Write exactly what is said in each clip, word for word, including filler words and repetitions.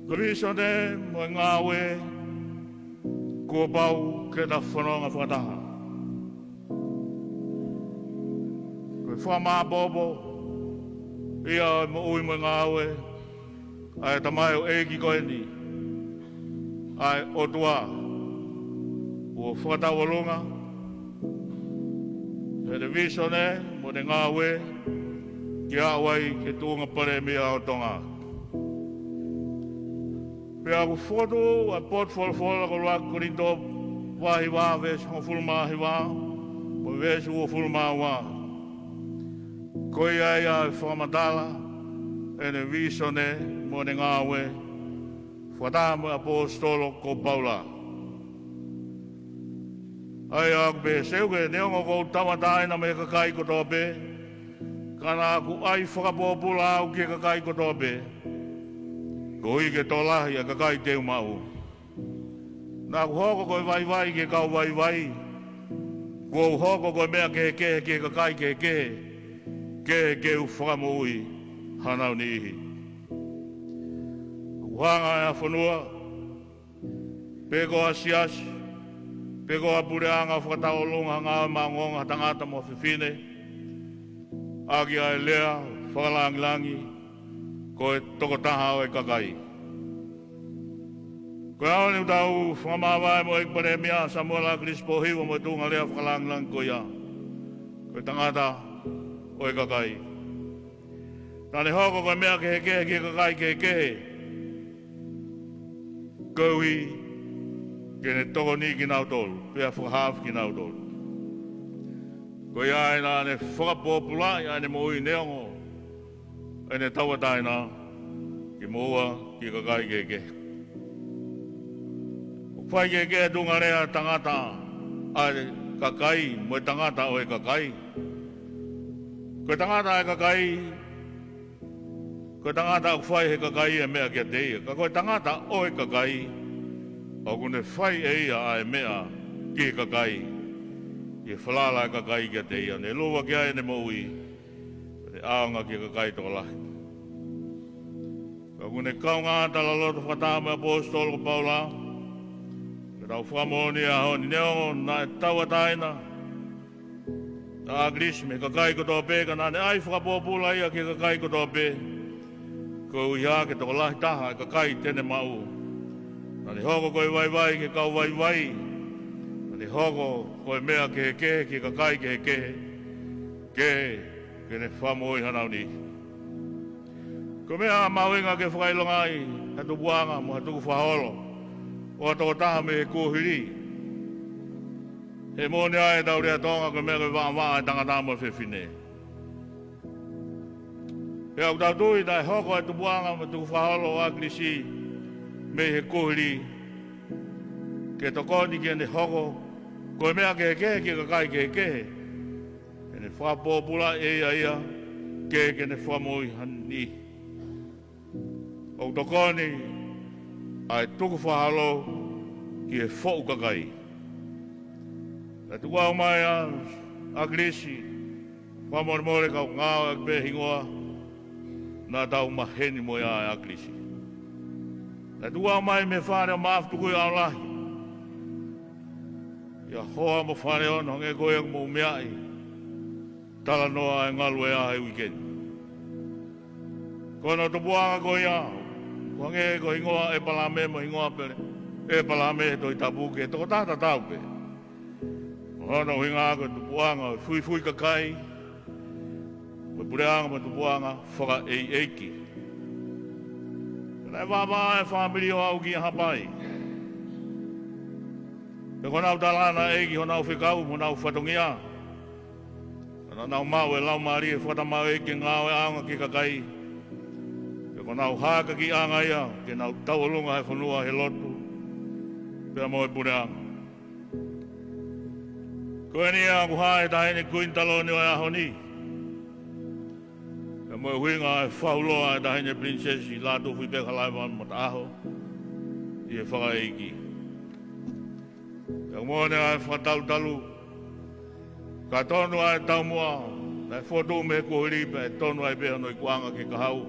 Ko e vīsone mo e ngāue kuo pau ke ta fononga fakataha. Ko e fakamāʻopoʻopo ia ʻo e moʻui mo e ngāue ʻa e tamaioʻeiki ko eni ʻa e ʻOtua, ʻo fakatauʻolunga ʻene vīsone mo ʻene ngāue ke aʻu ai ki he tuʻunga palēmia ʻo Tonga. Pea ʻoku fokotuʻu ʻa e potu folofola ko e ʻuluaki Kolinitō vahe hiva veesi hongofulu mā hiva mo e veesi uofulu mā ua. Ko ia ia ʻe fakamatala ʻene vīsone mo ʻene ngāue fakataha mo e ʻaposetolo ko Paula. ʻA ia ʻoku pehē, seuke, neongo ʻoku ou tauʻatāina mei he kakai kotoa pē, ka naʻa ku ʻai fakapōpula au ki he kakai kotoa pē, koeʻuhi ke tokolahi ʻa e kakai te u maʻu. Naʻa ku hoko ko e vaivai ki he kau vaivai, kuo u hoko ko e meʻa kehekehe ki he kakai kehekehe, ke ke u fakamoʻui hanau niʻihi. Kuo u hanga ʻe ha fonua, pe ko ha siasi, pe ko ha puleʻanga, fakatauʻolunga ha ngāue maʻongoʻonga, ha tangata mo ha fefine, ʻaki ʻa e lea fakalāngilangi, ko e tokotaha ʻo e kakai. Ko e ʻaho ni ʻoku tau fakamāvae mo e ʻEiki Palēmia Samuela ʻAkilisi Pōhiva mo e tuʻunga lea fakalāngilangi ko ia, ko e tangata ʻo e kakai. Naʻa ne hoko ko e meʻa kehekehe ki he kakai kehekehe, koeʻuhi ke ne tokoniʻi kinautolu, pea fakahaofi kinautolu. Ko ia ai naʻa ne fakapōpulaʻi ʻa ʻene moʻui neongo ʻene tauʻatāina ke moʻua ki he kakai kehekehe. ʻOku faikehekehe e tuʻunga lea tangata ʻa e kakai mo e tangata ʻo e kakai. Ko e tangata ʻa e kakai, ko e tangata ʻoku fai ʻe he kakai e meʻa kiate ia. Ka ko e tangata ʻo e kakai, ʻoku ne fai ʻe ia ʻa e meʻa ki he kakai, ʻi he falala ʻa e kakai kiate ia. Ne luva ki ai ʻene moʻui, ne ʻaonga ki he kakai tokolahi. Ka ʻoku ne kaungā talaloto fakataha mo e ʻaposetolo ko Paula, ke tau fakamoʻoni he ʻaho ni, neongo naʻe tauʻatāina ʻa ʻAkilisi mei he kakai kotoa pē, ka naʻa ne ʻai fakapōpula ia ki he kakai kotoa pē, koeʻuhi ke tokolahi taha e kakai te ne maʻu. Naʻa ne hoko ko e vaivai ki he kau vaivai, naʻa ne hoko ko e meʻa kehekehe ki he kakai kehekehe, ke ke ne fakamoʻui hanau niʻihi. Ko e meʻa mahuʻinga ke fakaʻilongaʻi ha tupuʻanga mo ha tukufakaholo ʻo ha tokotaha mei he kuohili. He moʻoni ʻa ʻetau lea Tonga, ko e meʻa ko e vaʻavaʻa e tangata mo e fefine. Pea ʻoku tau tui naʻe hoko e tupuʻanga mo e tukufakaholo ʻo ʻAkilisi mei he kuohili ke tokoni ke ne hoko ko e meʻa kehekehe ki he kakai kehekehe. ʻEne fakapōpula ʻe ia ia, ke ke ne fakamoʻui hanau niʻihi. ʻOku tokoni ʻa e tukufakaholo ki he foʻu kakai. Naʻe tuku au mai ʻa ʻAkilisi, fakamolemole kau ngāue ʻaki pē hingoa naʻa tau maheni mo ia ʻa ʻAkilisi. Naʻe tuku au mai mei he fale ʻo Maʻafu Tukuʻi ʻAo Lahi, ʻi ha hoa mo fale ono hangē ko ia ʻoku mou meaʻi, talanoa e Ngaluʻea he uike ni. Ko hono tupuʻanga ko ia, ʻoku hangē ko e hingoa ʻEpalame mo e hingoa pē ʻEpalame he Tohi Tapu ki he tokotaha tatau pē. Ko hono ʻuhinga ko e tupuʻanga ʻo e fuifui kakai mo e puleʻanga mo e tupuʻanga fakaʻeiʻeiki. Naʻe vaʻavaʻa e fāmili ʻo aʻu ki ʻAhapai. Pea ko honau talanoa ʻEiki, honau fekau, honau fatongia. Naʻa nau maʻu e laumālie fakatamaioʻeiki ke ngāue ʻaonga ki he kakai. Pea ko honau hākakiʻanga ia ke nau tauʻolunga he fonua he lotu pea mo e puleʻanga. Ko eni ia ʻoku hā he taʻahine Kuini Taloni ʻo e ʻaho ni, pea mo e ʻuhinga e fahuloa e taʻahine Pilinisesi Lātūfuipeka Laevalu Mataʻaho ʻi he fakaʻeiki. Pea ʻoku moʻoni ʻa e fakatalutalu, ka tonu ʻa e taumuʻa naʻe fokotuʻu mei he kuohili, pea ʻe tonu ai pē hono ikuʻanga ki he kahaʻu.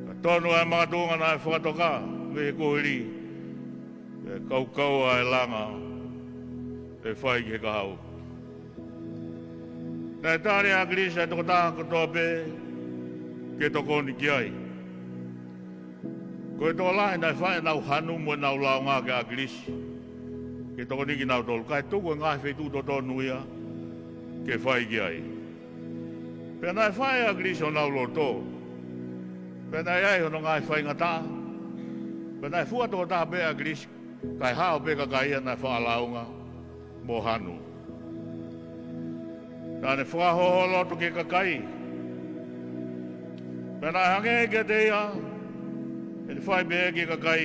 Ka Tonu ʻa e makatuʻunga naʻe fakatoka mei he kuohili, ʻe kaukaua ʻa e langa ʻe fai ki he kahaʻu. Naʻe tali ʻe ʻAkilisi ʻa e tokotaha kotoa pē ke tokoni ki ai. Ko e tokolahi naʻe fai ʻenau hanu mo ʻenau lāunga kia ʻAkilisi ke tokoni kinautolu, kae tuku e ngaahi feituʻu totonu ia ke fai ki ai. Pea naʻe fai ʻe ʻAkilisi honau loto. Pea naʻe ʻi ai hono ngaahi faingataʻa. Pea naʻe fua tokotaha pē ʻa ʻAkilisi, kae hao pē kakai ia naʻe faʻa lāunga mo hanu. Naʻa ne fakahōhōloto ki he kakai. Pea naʻe hangē kiate ia ʻene fai pehē ki he kakai.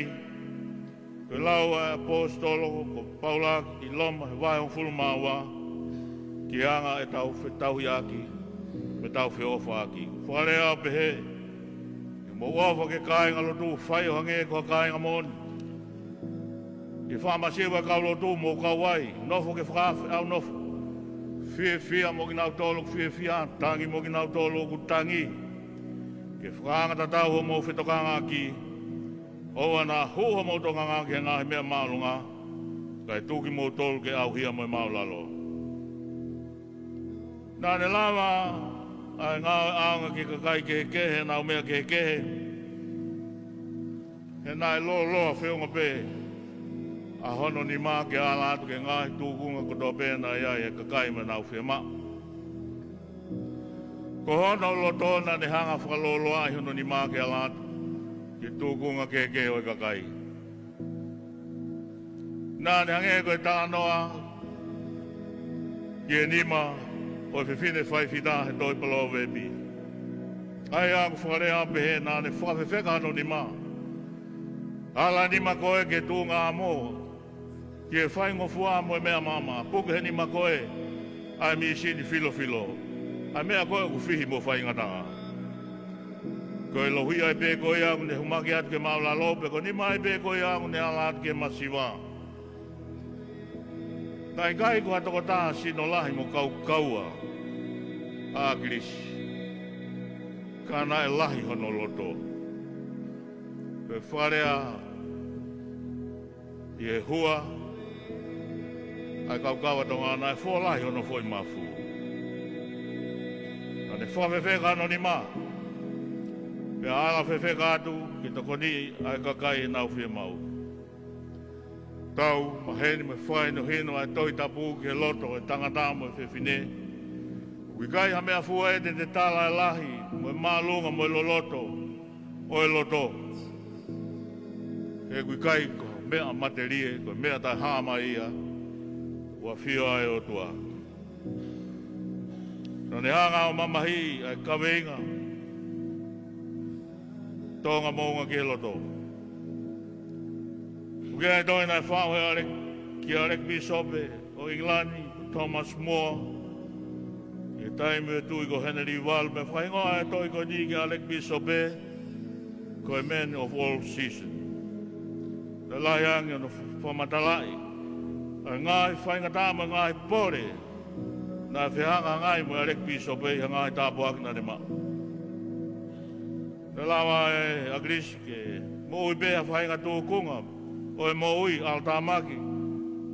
Ko e lau ʻa e ʻaposetolo ko Paula ʻi Loma, he vahe hongofulu mā ua, ki he anga ʻetau fetauhiʻaki mo ʻetau feʻofaʻaki. Fakalea ʻo pehē, ke mou ʻofa ki he kāingalotu, fai ʻo hangē ko ha kāinga moʻoni. Ke fakamasiva e kau lotu, mou kau ai, nofo ke fakaafe ʻau nofo. Fiefia mo kinautolu ʻoku fiefia, tangi mo kinautolu ʻoku tangi. Ke fakaanga tatau hoʻomou fetokangaʻaki, ʻoua naʻa hū homou tokanga ki he ngaahi meʻa māʻolunga, kae tuku kimoutolu ke ʻauhia mo e māʻulalo. Naʻa ne lava ʻa e ngāue ʻaonga ki he kakai kehekehe, ʻenau meʻa kehekehe. He naʻe lōloa feʻunga pē ʻa hono nima ke ala atu ki he ngaahi tūkunga kotoa pē naʻe ʻi ai e kakai mo ʻenau fiemaʻu. Ko hono loto naʻa ne hanga fakalōloaʻi hono nima ke ala atu ki he tūkunga kehekehe ʻo e kakai. Naʻa ne hangē ko e talanoa ki he nima ʻo e fefine faifita he tohi Palōveepi. ʻA ia ʻoku fakalea pehē, naʻa ne fakafefeka hono nima. Ala nima koe ki he tuʻunga ʻamo, ki he faingofua mo e meʻa maʻamaʻa, puke he nima koe ʻa e mīsini filofilo, ʻa e meʻa ko ē ʻoku fihi mo faingataʻa. Ko e lohi ai pē ko ia ʻoku ne humaki atu ki he māʻulalo, pe ko e nima ai pē ko ia ʻoku ne ala atu ki he masiva. Naʻe ʻikai ko ha tokotaha sino lahi mo kaukaua ʻa ʻAkilisi, ka naʻe lahi hono loto. Pea fakalea ʻi he hua ʻa e kaukaua Tonga, naʻe fō lahi hono foʻi mafu. Naʻa ne fakafefeka hono nima, pea ala fefeka atu ke tokoniʻi ʻa e kakai ʻenau fiemaʻu. Tau maheni mo fakahinohino ʻa e Tohi Tapu ki he loto ʻo e tangata mo e fefine. ʻOku ʻikai ha meʻafua ʻe te te tala e lahi mo e māʻolunga mo e loloto ʻo e loto. He ʻoku ʻikai ko e meʻa matelie, ko e meʻa taʻehāmai ia ʻoku ʻafio ai e ʻOtua. Naʻa ne hanga ʻo mamahiʻi ʻa e kaveinga Tonga Moʻunga ki he Loto. ʻOku ʻi ai e tohi naʻe faʻu ʻe ʻAle-, kia ʻAkipīsope ʻo ʻIngilani, Thomas More, ʻi he taimi ʻo e Tuʻi ko Henelī valu, pea fakahingoa e tohi ko eni kia ʻAkipīsope ko e Man of All Seasons. Naʻe lahi ange hono fakamatalaʻi ʻa e ngaahi faingataʻa mo e ngaahi pole naʻe fehangahangai mo ʻAkipīsope ʻi he ngaahi tāpuaki naʻa ne maʻu. Naʻe lava ʻe ʻAkilisi ke moʻui pē ha faʻahinga tūkunga ʻo e moʻui, ʻalotāmaki,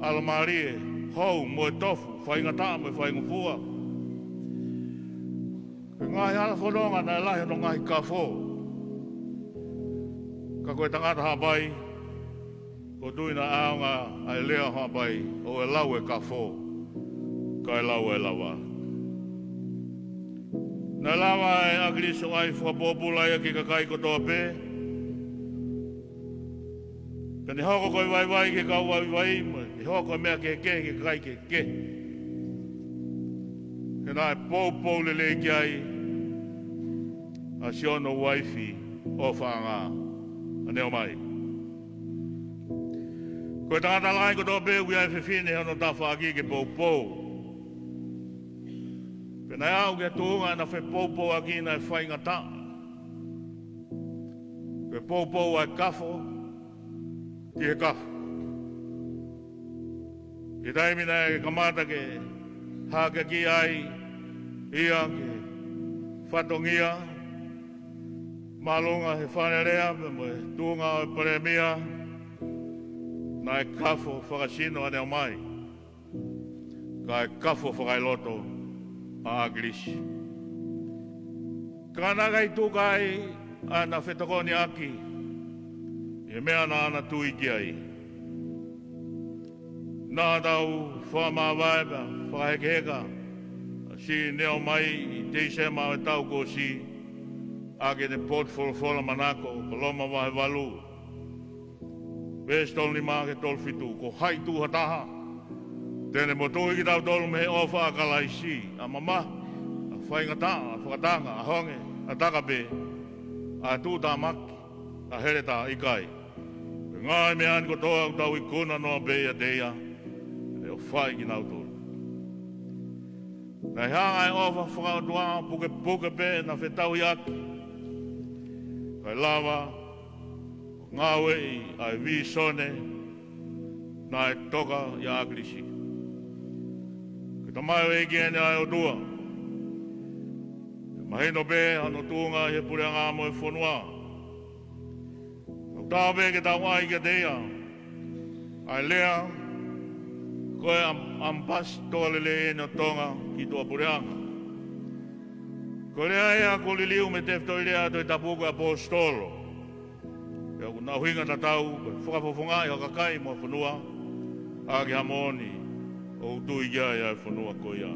ʻalomālie, hou mo e tofu, faingataʻa mo e faingofua. Ko e ngaahi hala fononga naʻe lahi hono ngaahi kafo. Ka ko e tangata Haʻapai, ʻoku ou tui naʻe ʻaonga ʻa e lea Haʻapai, ʻoua ʻe lau e kafo, kae lau e lava. Naʻe lava ʻe ʻAkilisi ʻo ʻai fakapōpula ia ki he kakai kotoa pē. Pea ne hoko ko e vaivai ki he kau vaivai, mo ne hoko ko e meʻa kehekehe ki he kakai kehekehe. He naʻe poupou lelei ki ai ʻa siʻono uaifi ʻofaʻanga, ʻa Neomai. Ko e tangata lahi kotoa pē ʻoku ʻi ai e fefine ʻi hono tafaʻaki ke poupou. Pea naʻe aʻu ki he tuʻunga naʻe fepoupouʻaki naʻe faingataʻa. Ko e poupou ʻa e kafo ki he kafo. Ki he taimi naʻe kamata ke hākeakiʻi ai ia ki he fatongia, Māʻolunga he Fale Alea pea mo e tuʻunga ʻo e Palēmia, naʻe kafo fakasino ʻa e ō mai, kae kafo fakaeloto ʻa ʻAkilisi. Ka naʻe ʻikai tuku ai ʻa ʻena fetokoniʻaki ʻi he meʻa naʻá na tui ki ai. Naʻa tau fakamāvae pea fakahekeheka ʻa siʻene ō mai ʻi Tīsema ʻo e taʻu kuo ʻosi, ʻaki ʻene potu folofola manako, ko Loma vahe valu, veesi tolu nima ki he tolu fitu: Ko hai tuʻu ha taha te ne motuhi kitautolu mei he ʻofa ʻa Kalaisi? ʻA mamahi, ʻa faingataʻa, ʻa fakatanga, ʻa honge, ʻa taka pē, ʻa tuʻutāmaki, ʻa heletā? ʻIkai. Ko e ngaahi meʻa ni kotoa ʻoku tau ikuna noa pē ʻiate ia, ʻe ʻofaʻi kinautolu. Naʻe hanga ʻe he ʻofa fakaʻotua ʻo pukepuke pē ʻena fetauhiʻaki kae lava ʻo ngāueʻi ʻa e vīsone naʻe toka ʻia ʻAkilisi. Ko e tamaioʻeiki ʻeni ʻa e ʻOtua. ʻE mahino pē hono tuʻunga ʻi he puleʻanga mo e fonua. ʻOku taau pē ke tau ʻai kiate ia ʻa e lea, ko e ʻam-, ʻamipasitoa lelei ʻeni ʻo Tonga ki tuʻapuleʻanga. Ko e lea ia kuo liliu mei he tefitoʻi lea ʻo e Tohi Tapu, ko e ʻAposetolo. Pea ʻoku na ʻuhinga tatau, ko e fakafofongaʻi ha kakai mo ha fonua ʻaki ha moʻoni ʻoku tui ki ai ʻa e fonua ko ia.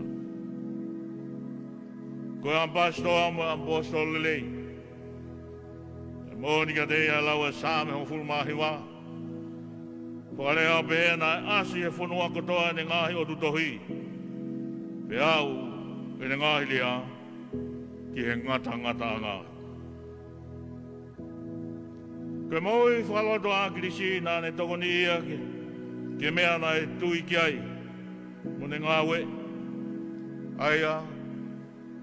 Ko e ʻamipasitoa mo e ʻaposetolo lelei. ʻE moʻoni kiate ia e lau ʻa e Saame hongofulu mā hiva. Fakalea ʻo pehē: Naʻe ʻasi he fonua kotoa ʻene ngaahi ʻotu tohi, pea aʻu ʻene ngaahi lea ki he ngatangataʻanga. Ko e moʻui fakaloto ʻa ʻAkilisi naʻá ne tokoniʻi ia ki he, ki he meʻa naʻe tui ki ai mo ne ngāueʻi. ʻA ia,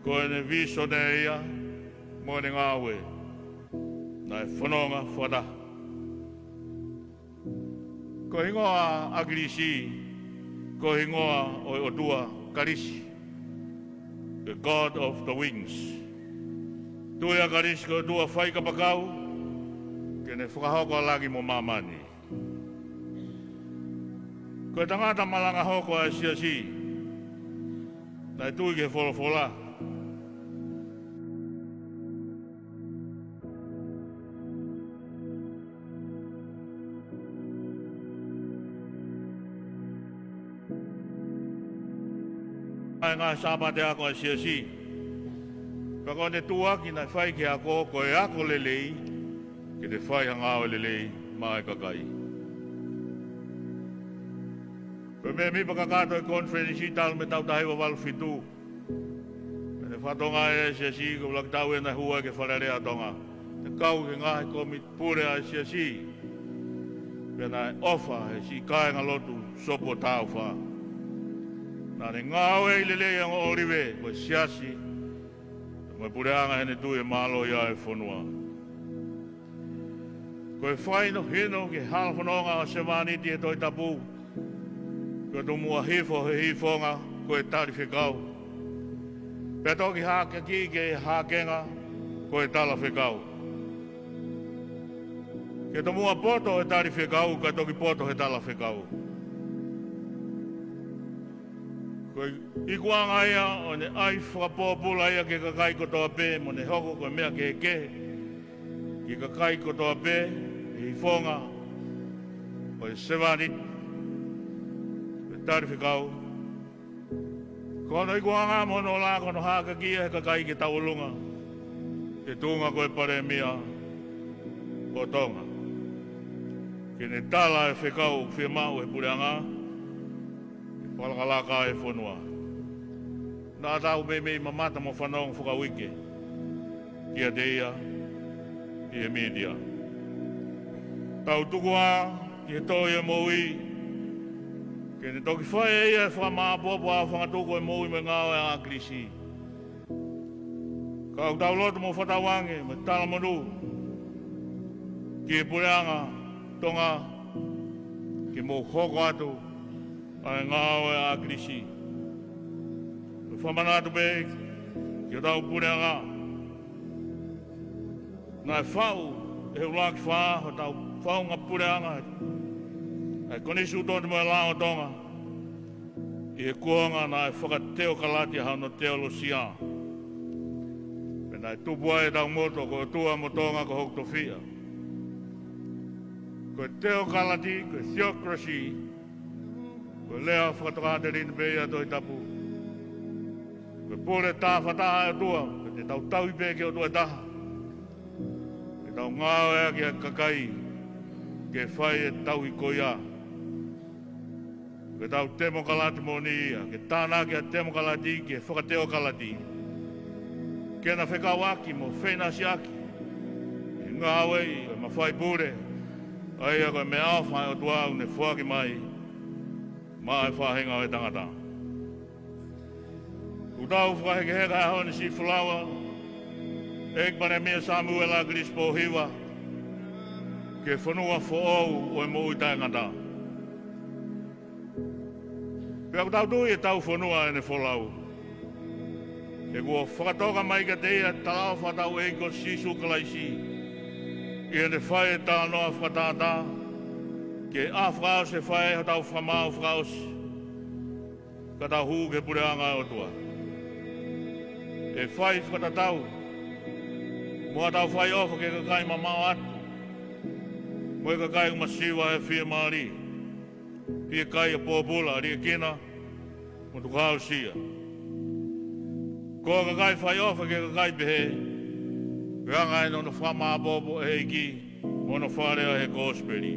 ko ʻene vīsone ia mo ʻene ngāue naʻe fononga fakataha. Ko e hingoa ʻo ʻAkilisi, ko e hingoa ʻo e ʻotua Kalisi, the God of the winds. Tui ʻa Kalisi ko e ʻotua fai kapakau ke ne fakahoko ʻa langi mo māmani. Ko e tangata malanga hoko ʻa e Siasi, naʻe tui ki he folofola. ʻA e ngaahi Sāpate ako ʻa e Siasi. Pea ko ʻene tuʻuaki naʻe fai ki he ako, ko e ako lelei, ke te fai ha ngāue lelei maʻá e kakai. Ko e mēmipa kakato ʻo e konifelenisi talu mei he taʻu taha hiva valu fitu, pea ne fakatokangaʻi ʻe he Siasi ko e ʻuluaki taʻu ʻena ʻi he hū ki he Fale Alea ʻo Tonga, te ne kau ki he ngaahi kōmiti pule ʻa e Siasi. Pea naʻe ʻofa he siʻi kāingalotu Sopu ʻo Tāufa. Naʻá ne ngāueʻi lelei ʻa e ongo ʻōlive, ko e Siasi, mo e puleʻanga, heʻene tui ʻe mālohi ai e fonua. Ko e fakahinohino ki he hala fononga ʻo e sevāniti he Tohi Tapu, ko e tomuʻa hifo he hifonga ko e talifekau, pea toki hākeakiʻi ki he hākenga ko e talafekau. Ko e tomuʻa poto he talifekau, kae toki poto he talafekau. Ko e ikuʻanga ia ʻo ʻene ʻai fakapōpula ia ki he kakai kotoa pē, mo ne hoko ko e meʻa kehekehe ki he kakai kotoa pē he hifonga ʻo e sevāniti, ʻo e talifekau. Ko hono ikuʻanga mo hono ola ko hono hākeakiʻi ʻa e kakai ke tauʻolunga he tuʻunga ko e Palēmia ʻo Tonga, ke ne tala e fekau fiemaʻu ʻe he puleʻanga ke fakalakalaka ai e fonua. Naʻa tau meimei mamata mo fanongo fakauike kiate ia ʻi he mītia. Tau tuku ā ki he tohi ʻo e moʻui, ke ne toki fai ʻe ia e fakamāʻopoʻopo ʻa e fanga tuku ʻo e moʻui mo e ngāue ʻa ʻAkilisi. Ka ʻoku tau lotu mo fakatauange mo e talamonū ki he puleʻanga Tonga, ke mou hoko atu ʻa e ngāue ʻa ʻAkilisi. Mo e fakamanatu pē ki hotau puleʻanga, Naʻe faʻu ʻe he ʻUluaki Fā hotau faʻunga puleʻanga, ʻa e Konisitūtone mo e Lao ʻo Tonga, ʻi he kuonga naʻe fakateokalati ʻa hono teolosia. Pea naʻe tupu ai ʻetau moto ko e ʻOtua mo Tonga ko hoku tofiʻa. Ko e teokalati, ko e theocracy, ko e lea fakatokāteline pē ia ʻa e Tohi Tapu. Ko e pule tāfataha ʻa e ʻOtua, pea te tau tauhi pē ki he ʻOtua ʻe taha. Ke tau ngāueʻaki ʻa e kakai ke fai e tauhi ko ia. Ko ʻetau temokalati moʻoni ia, ke tānaki ʻa e temokalati ki he fakateokalati. Ke na fekauʻaki mo feʻinasiʻaki ʻi he ngāueʻi ʻo e mafai pule, ʻa ia ko e meʻaʻofa ʻa e ʻOtua ʻoku ne foaki mai maʻa e faʻahinga ʻo e tangata. ʻOku tau fakahekeheka he ʻaho ni, Siʻi Folaua, ʻEiki Palēmia Sāmiuela Kilisi Pōhiva, ki he fonua foʻou ʻo e moʻui taʻengata. Pea ʻoku tau tui ʻetau fonua ʻene folau. He kuo fakatoka mai kiate ia ʻa e talaʻofa ʻa hotau ʻEiki ko Sīsū Kalaisi, ʻi heʻene fai e talanoa fakatātā ki he ʻā fakaʻosi ʻe fai ai hotau fakamaau fakaʻosi, ka tau hū ki he puleʻanga ʻo e ʻOtua. ʻE fai fakatatau mo haʻatau fai ʻofa ki he kakai mamaʻo atu, mo e kakai ʻoku masiva he fiemālie, fiekaia, pōpula, liʻekina, mo tukuhausia. Ko e kakai fai ʻofa ki he kakai pehē, ʻe hanga ʻe hono fakamāʻopoʻopo ʻe he ʻEiki mo hono fakalea ʻi he Kosipeli: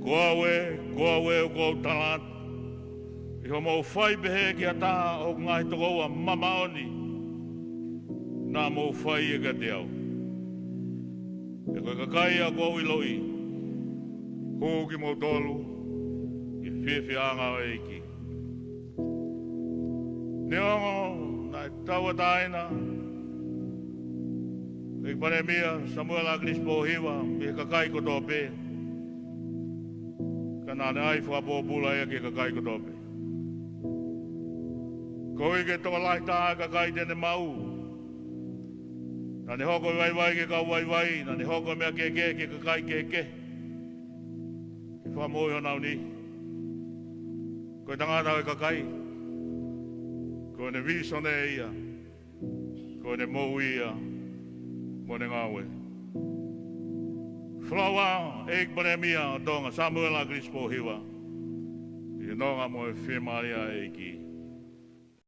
Ko au ē, ko au ē, ʻoku ou tala atu, ʻi hoʻomou fai pehē ki ha taha ʻo hoku ngaahi tokoua mamaʻo ni, naʻa mou fai ia kiate au. He ko e kakai ia ʻoku ou ʻiloʻi, hū kimoutolu ki he fiefiaʻanga ʻo e ʻEiki. Neongo naʻe tauʻatāina ʻEiki Palēmia Sāmiuela Kilisi Pōhiva mei he kakai kotoa pē, ka naʻa ne ʻai fakapōpula ia ki he kakai kotoa pē. Koeʻuhi ko e tokolahi taha e kakai te ne maʻu, naʻa ne hoko e vaivai ki he kau vaivai, naʻa ne hoko e meʻa kehekehe ki he kakai kehekehe, ke fakamoʻui honau niʻihi. Ko e tangata ʻo e kakai, ko ʻene vīsone ia, ko ʻene moʻui ia mo ʻene ngāue. Folaua, ʻEiki Palēmia ʻo Tonga, Sāmiuela Kilisi Pōhiva, ʻi he nonga mo e fiemālie ʻa e ʻEiki.